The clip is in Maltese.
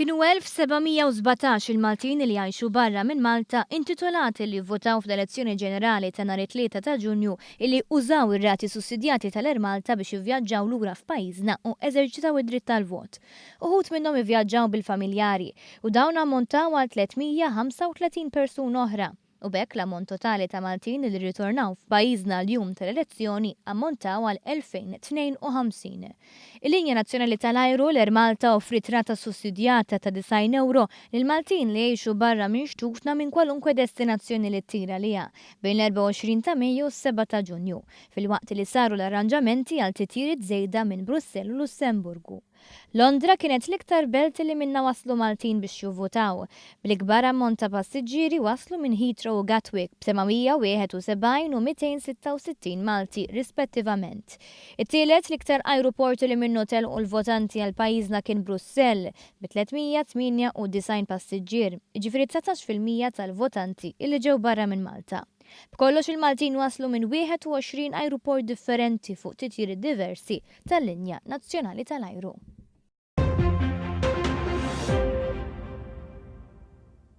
Kienu 1,717 il-Maltin li jgħixu barra minn Malta intitolati li jivvotaw fl-elezzjoni ġenerali ta' nhar it-Tlieta ta' Ġunju illi użaw ir-rati sussidjati tal-Air Malta biex ivvjaġġaw lura f'pajjiżna u eżerċitaw id-dritt tal-vot. Uħud minnhom ivvjaġġaw bil-familjari u dawn ammontaw għal 335 persuna oħra u b'hekk l-ammont totali ta' Maltin li rritornaw f'pajjiżna l-jum tal-elezzjoni ammontaw għal 2,052. Il-linja nazzjonali tal-ajru, l-Air Malta offriet rata sussidjata ta' 90 ewro lill-Maltin li jgħixu barra minn xtutna minn kwalunkwe destinazzjoni li ttir għaliha bejn l-24 ta' Mejju u s-sebgħa ta' Ġunju, filwaqt li saru l-arranġamenti għal titjiriet żejda minn Brussell u Lussemburgu. Londra kienet l-iktar belt li minnha waslu Maltin biex jivvutaw, bl-ikbar ammont ta' passiġġieri waslu minn Heathrow u Gatwick b'771 u 266 Malti rispettivament. It-tielet l-iktar ajruport li minnu telqu l-votanti għal pajjiżna kien Brussell bi 398 passiġġier, jiġifieri 19% tal-votanti li ġew barra minn Malta. B'kollox il-Maltin waslu minn 21 ajruport differenti fuq titjiriet diversi tal-linja nazzjonali tal-ajru.